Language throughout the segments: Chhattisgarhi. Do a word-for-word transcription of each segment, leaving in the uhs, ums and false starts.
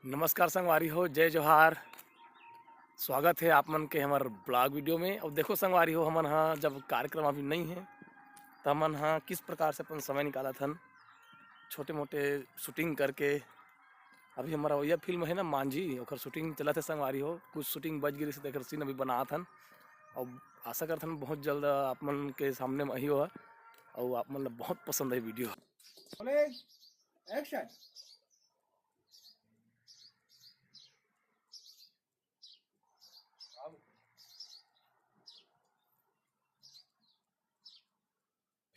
नमस्कार संगवारी हो, जय जोहार। स्वागत है आप मन के हमर ब्लॉग वीडियो में। अब देखो संगवारी हो, हमन हा जब कार्यक्रम अभी नहीं है, तो हमन हा किस प्रकार से अपन समय निकालत हन, छोटे मोटे शूटिंग करके। अभी हमारा वही फिल्म है ना मांझी, ओकर शूटिंग चलत है संगवारी हो। कुछ शूटिंग बच गिरी से, तेकर सीन अभी बनात हन। और आशा करत हन बहुत जल्द आप मन के सामने में ही हो, और आप मन ला बहुत पसंद है वीडियो। एक्शन।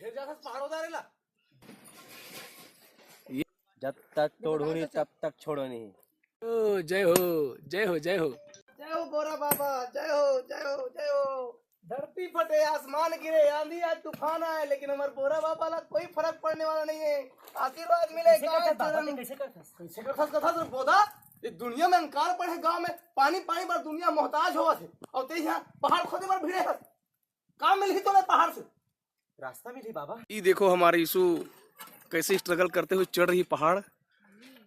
फिर जाथस पहाड़ उतारे ला। जब तक तोड़ू नहीं, तब तक छोड़ो नहीं। ओ, जय हो, जय हो, जय हो। जय हो गोरा बाबा, जय हो, जय हो, जय हो। धरती फटे, आसमान गिरे, आंधी आए, तूफान आए, लेकिन हमारे बोरा बाबा ला कोई फर्क पड़ने वाला नहीं है। आशीर्वाद मिले, कैसे करथस बाबा, चरण। कैसे करथस? कैसे करथस, करथस रे बोदा? ये दुनिया में अंकाल पड़े गांव में, पानी पानी बर दुनिया मोहताज होवत है, और ते यहाँ पहाड़ खोदे बर भिड़े हस। काम मिलही तोला पहाड़ से, रास्ता मिलही बाबा। ई देखो हमारे यीशु कैसे स्ट्रगल करते हुए चढ़ रही पहाड़।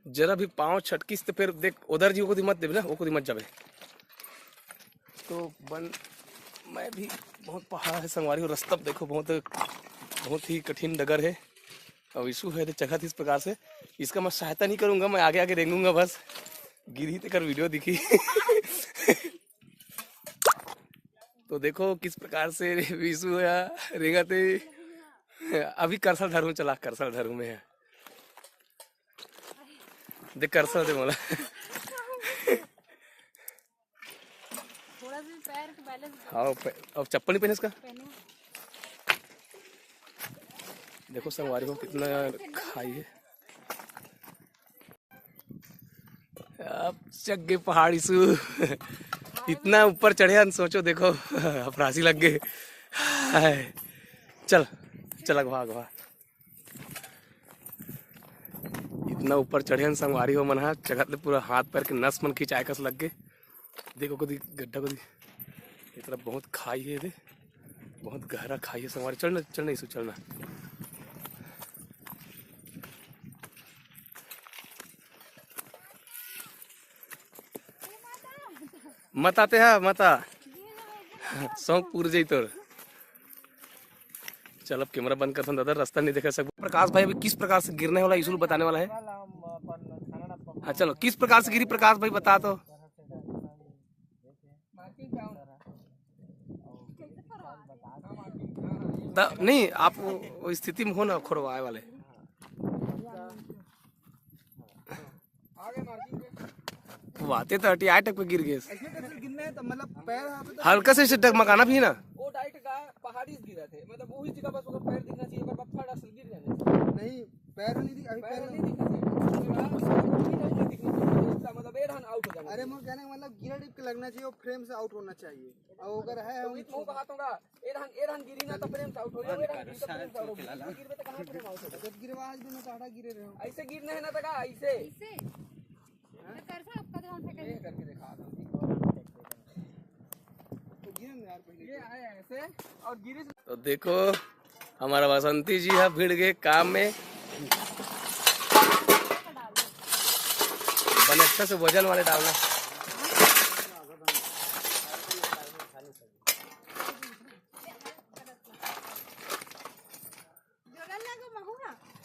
जरा भी पाँव छटकिस तो फिर देख उधर जी, ओको दी मत देबे ना, ओको दी मत जाबे। तो बन मैं भी बहुत पहाड़ है संगवारी हो, रास्ता देखो बहुत, बहुत ही कठिन डगर है। और यीशु है तो चढ़त इस प्रकार से, इसका मैं सहायता नहीं करूँगा, मैं आगे आगे रेंगूंगा बस। गिरही तेकर वीडियो दिखी। तो देखो किस प्रकार से यीशु है रेंगत है। अभी करसल धरू चला, करसल धरू में है। देख करसल दे मोला। थोड़ा सा पैर के बैलेंस हाँ, पे-, अब चप्पल नहीं पहने इसका। पहने। देखो संगवारी हो कितना खाई है। अब चढ़ गए पहाड़ यीशु। इतना ऊपर चढ़े हन, सोचो देखो, अफरासी लग गए। हाय। चल, चल अगवा, अगवा। इतना ऊपर चढ़े हन संगवारी हो मन हा, चघत ले पूरा हाथ पैर के नस मन खिंचाए कस लग गए। देखो कदी गड्ढा कदी, ये तरफ बहुत खाई है, दे बहुत गहरा खाई है संगवारी। चलना, चलना यीशु, चलना। मत आते हा, मत आ। शौक पूर जाई तोर। चल, अब कैमरा बंद करथन दादा, रास्ता नहीं देखा सकबो। प्रकाश भाई अभी किस प्रकार से गिरने वाला, यीशु बताने वाला है। हाँ, चलो, किस प्रकार से गिरी प्रकाश भाई, बता तो। द-, नहीं, आप वो, वो स्थिति में हो ना, खोड़वाए वाले। वाते तो अटी आए टक पे गिर गए। ऐसे करके गिरना है तो मतलब पैर यहाँ पे तो हल्का से इसे डगमगाना भी ना। वो डाइट का पहाड़ी से गिरा थे, मतलब वही जगह बस ओकर पैर दिखना चाहिए, पर पत्थर असल गिर जाने से। नहीं, पैर नहीं दिख-, अभी पैर पैर नहीं दिखना चाहिए। उसके बाद बस वो भी नहीं दिखना चाहिए, इसका मतलब ये रहन आउट हो जाना अरे, चाहिए। मोर कहने का मतलब गिरा टिप के लगना चाहिए, वो फ्रेम से आउट होना चाहिए। और अगर है, तो हम इतना छू- कहा तो का, ए रहन, ए रहन गिरी ना तो फ्रेम से आउट हो जाओ, ए रहन गिरी तो फ्रेम से आउट हो जाओ। गिरबे तो कहाँ फ्रेम आउट हो जाओ? जब गिरवा आज भी ना तो हटा गिरे रहे हो। ऐसे गिरना है ना तका, ऐसे। ऐसे? हाँ? तो कर सा आपका ध्यान फेंके। ये करके दिखा दो। तो गिरे ना यार पहले ये तो। आए ऐसे और गिरे। तो देखो, हमारा बसंती जी है भिड़ गए काम में। बने अच्छा से वजन वाले डालना।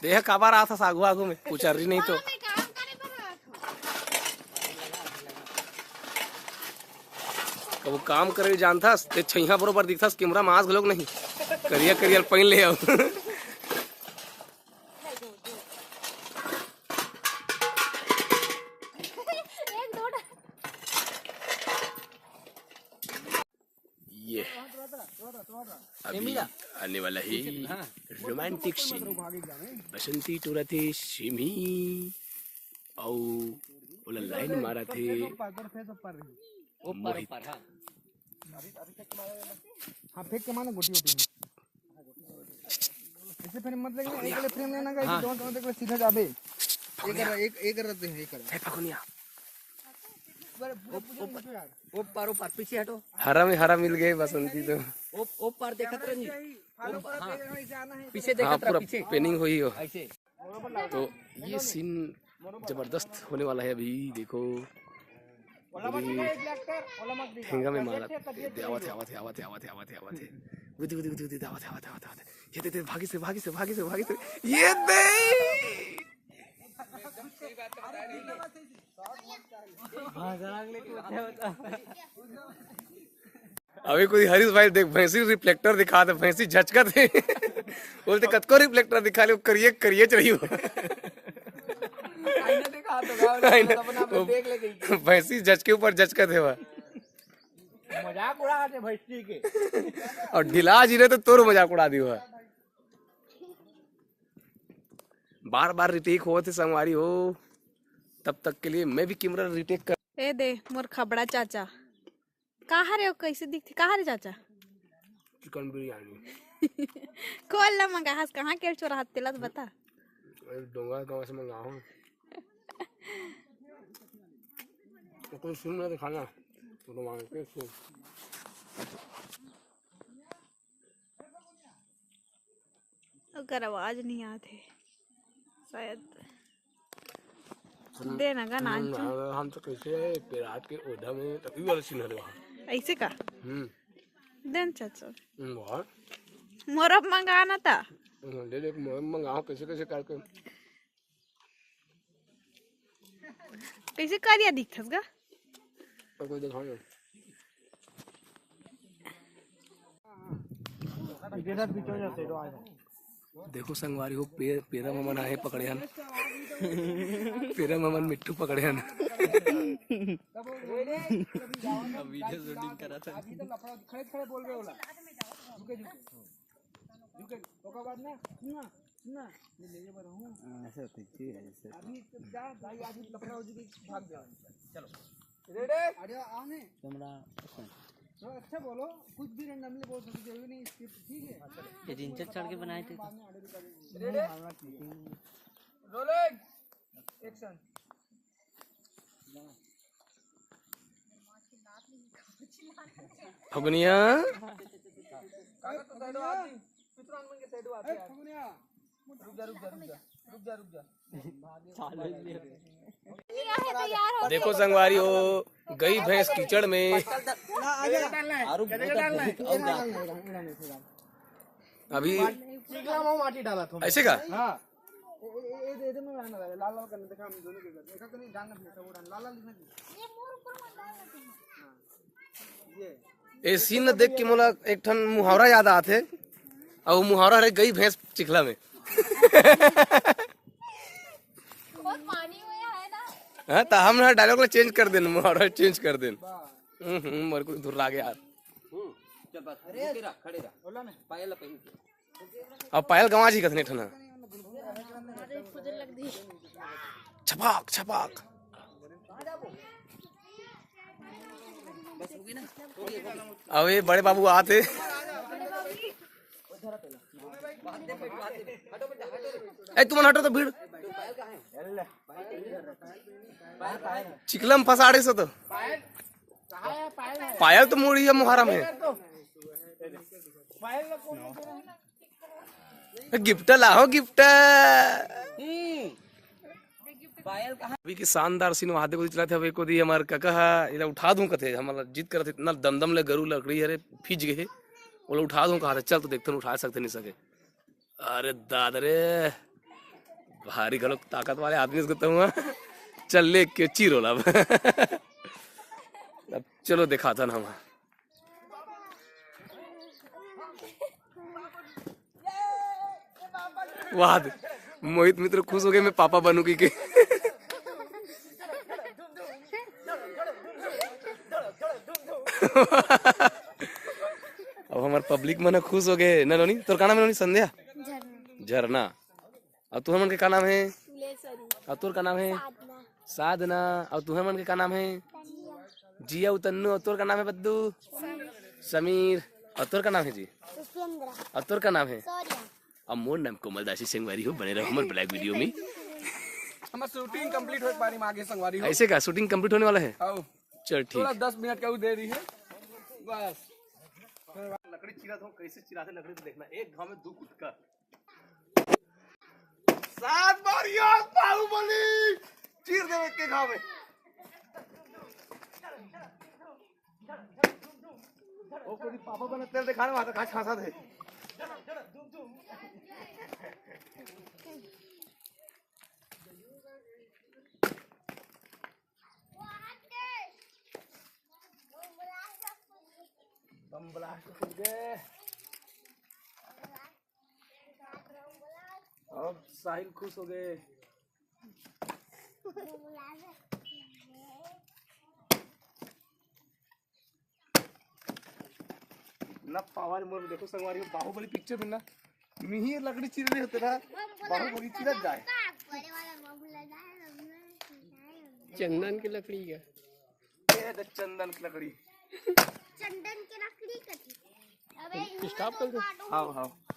देह काबर आथस आगू आगू में, उचर्री नहीं तो। कबो काम करे जानथस, ते छैहा बरोबर दिखथस, कैमरा में आज घलोक नहीं। करिया करिया पहिन ले आओ। ये अभी आने वाला है रोमांटिक सीन। बसंती टूरा थे सिमी, अउ ओला लाइन मारा थे। ऊपर, मोहित। ऊपर, हाँ। हाँ, फेंक के मारना गोटी वोटी में। ऐसे फिर मत लगे, एक ले फ्रेम लेना का, हाँ। दोनों, दोनों देख ले, सीधा जाबे। एक कर, एक, एक कर रखते हैं, एक कर। ए, फगुनिया। ऊपर, ऊपर, ऊपर, ऊपर, पीछे हटो। हरा में हरा मिल गए बसंती तो। ओ, ओ पार देखत रह जी। फालतू ऊपर, हाँ। पीछे देखत हाँ, रह, पूरा पीछे। पेनिंग हुई हो। ऐसे। तो ये सीन जबरदस्त होने वाला है अभी, देखो। अभी ठेंगा में मारा। दे, आवत है, आवत है, आवत है, आवत है, आवत है, आवत है। वो दे, वो दे, वो दे, वो दे, आवत है, आवत है, आवत है। ये दे, दे, भागी से, भागी से, भागी से, भागी से। ये दे। अभी कोई हरीश भाई देख, भैंसी रिफ्लेक्टर दिखा दे, भैंसी झचकत है। बोलते, "कतको रिफ्लेक्टर दिखा ले, करिए, करिए चाहिए।" आईना दिखा तो गाँव में, आईना। अपना, अपना वो देख ले कहीं। भैंसी झचके ऊपर झचकत है वह। मजाक उड़ा दे भैंसी के। और ढिला जी ने तो तोर मजाक उड़ा दी हुआ। बार बार रिटेक होत हे संगवारी हो, तब तक के लिए मैं भी कैमरा रिटेक कर। ए दे मोर खबड़ा चाचा, कहाँ रे, कैसे दिखथे, कहाँ रे चाचा? चिकन बिरयानी। खोल ला मंगा हस, कहाँ के चोरा हस, तेला तो बता। अरे डोंगा गाँव से मंगा हूँ। तो कोई सुन ना दिखाना, तो मंगा के सुन। ओकर आवाज नहीं आत हे शायद। हम, दे ना गा हम, नाच। हम, हम तो कैसे पिरात के ओढ़ा में तो ई वाला सीन हरे वहाँ। ऐसे का? हम्म। देन चाचा। हम्म, बहुत। मोर अब मंगा ना ता। हम्म, दे दे, मोर मंगा, कैसे, कैसे करके। कैसे करिया दिखथस गा? तो कोई दिखाओ ना। देखो संगवारी हो, पे-, पेरा ममन आहे पकड़े हन। पेरा ममन मिट्ठू पकड़े हन। अब वीडियो शूटिंग करा था। अभी तो लफड़ा खड़े खड़े बोल रहे होला। झुके झुके। झुके। ओकर बाद ना, सुन ना, सुन ना। ये ले, ये बर हूँ। हाँ, ऐसे होती चीज है, ऐसे। अभी जा, भाई, आज लफड़ा हो चुकी, भाग जाओ। चलो। रेडी? अरे, आओ ने। कैमरा। तो अच्छा बोलो, कुछ भी रैंडमली बोल सकते हो, जरूरी नहीं स्क्रिप्ट, ठीक है? ये जिनचक चढ़ के बनाए थे तो। बाद में audio recording. Ready? Rolling. Action. Fagunia. काका तो साइड आ जी। पितरान मन के साइड आ जी। ए, फगुनिया। रुक जा, रुक जा, रुक जा। रुक जा, रुक जा। देखो संगवारी हो, गई भैंस कीचड़ में। अभी चिकला में माटी डाला था। ऐसे का? हाँ। ए, ए, ए, ए, ए, में लाल लाल करने देखा हम दोनों के घर। देखा तो नहीं, डालना नहीं था, वो डालना, लाल लाल लिखना चाहिए। ए सीन ल देख के मोला एक ठन मुहावरा याद आत हे, अउ वो मुहावरा हरे गई भैंस चिखला में। बहुत पानी हुआ है ना। हाँ, तो हम ना डायलॉग ला चेंज कर देन, मुहावरा चेंज कर देन। हम्म, हम्म, मोर को धुर्रा गया यार। हम्म, चल बस, रुके रह, खड़े रह। पायल ला पहन के। अब पायल गंवा जी कथने ठना। छपाक, छपाक। अब ये बड़े बाबू आते। ए, तुमन हटो तो भीड़। चिखला में फंसाड़े से तो। पायल तो मुड़ी है मुहर्रम है। गिफ्ट लाहो, गिफ्ट। अभी के शानदार सीन वहां देखो चलत हे। अब एको दी हमर कका हा एला उठा दूं कथे, हमला जिद करत हे, इतना दमदम ले गरू लकड़ी हरे, फिज गे हे, ओला उठा दूं कहा थे, चल तो देखथन उठा सकथे नहीं सके। अरे दादा रे, भारी घलो ताकत वाले आदमी से तो हुआ। चल ले के चीर ओला। अब चलो दिखाथन हम। वाह, मोहित मित्र खुश हो गए, मैं पापा बनूंगी के। अब हमार पब्लिक मन खुश हो गए ना नोनी। तोर का नाम है नोनी? संध्या? झरना। झरना। अब तुहर मन के का नाम है? फुलेश्वरी। अब तोर का नाम है? साधना। साधना। अब तुहर मन के का नाम है? तनिया। जिया उतन्नू। अब तोर का नाम है बद्दू? समीर। समीर। अब तोर का नाम है जी? उपेंद्र। अब तोर का नाम है? शौर्य। अब मोर नाम कोमल दासी संगवारी हो, बने रहो हमर ब्लैक वीडियो में। हमर शूटिंग कंप्लीट होए के बारे में आगे संगवारी हो। ऐसे का शूटिंग कंप्लीट होने वाला है? आओ। चल ठीक। थोड़ा दस मिनट का वो दे रही है बस। लकड़ी चिरा था, कैसे चिराते लकड़ी तो देखना, एक घाव में दो कुटका। सात बार यो बाहुबली। चीर देवे के घाव में। ओ कोई पापा बना तेल दिखाने वाला, कहाँ छांसा दे। बम ब्लास्ट हो गए। अब साहिल खुश हो गए। ना पावर मोर में देखो संगवारी हो, बाहुबली पिक्चर में ना मिही लकड़ी चिर रहे होते ना, बाहुबली चिरत जाए। चंदन की लकड़ी का। ये है चंदन की लकड़ी। चंदन की लकड़ी कथी? अबे स्टॉप कर दो। हाँ, हाँ।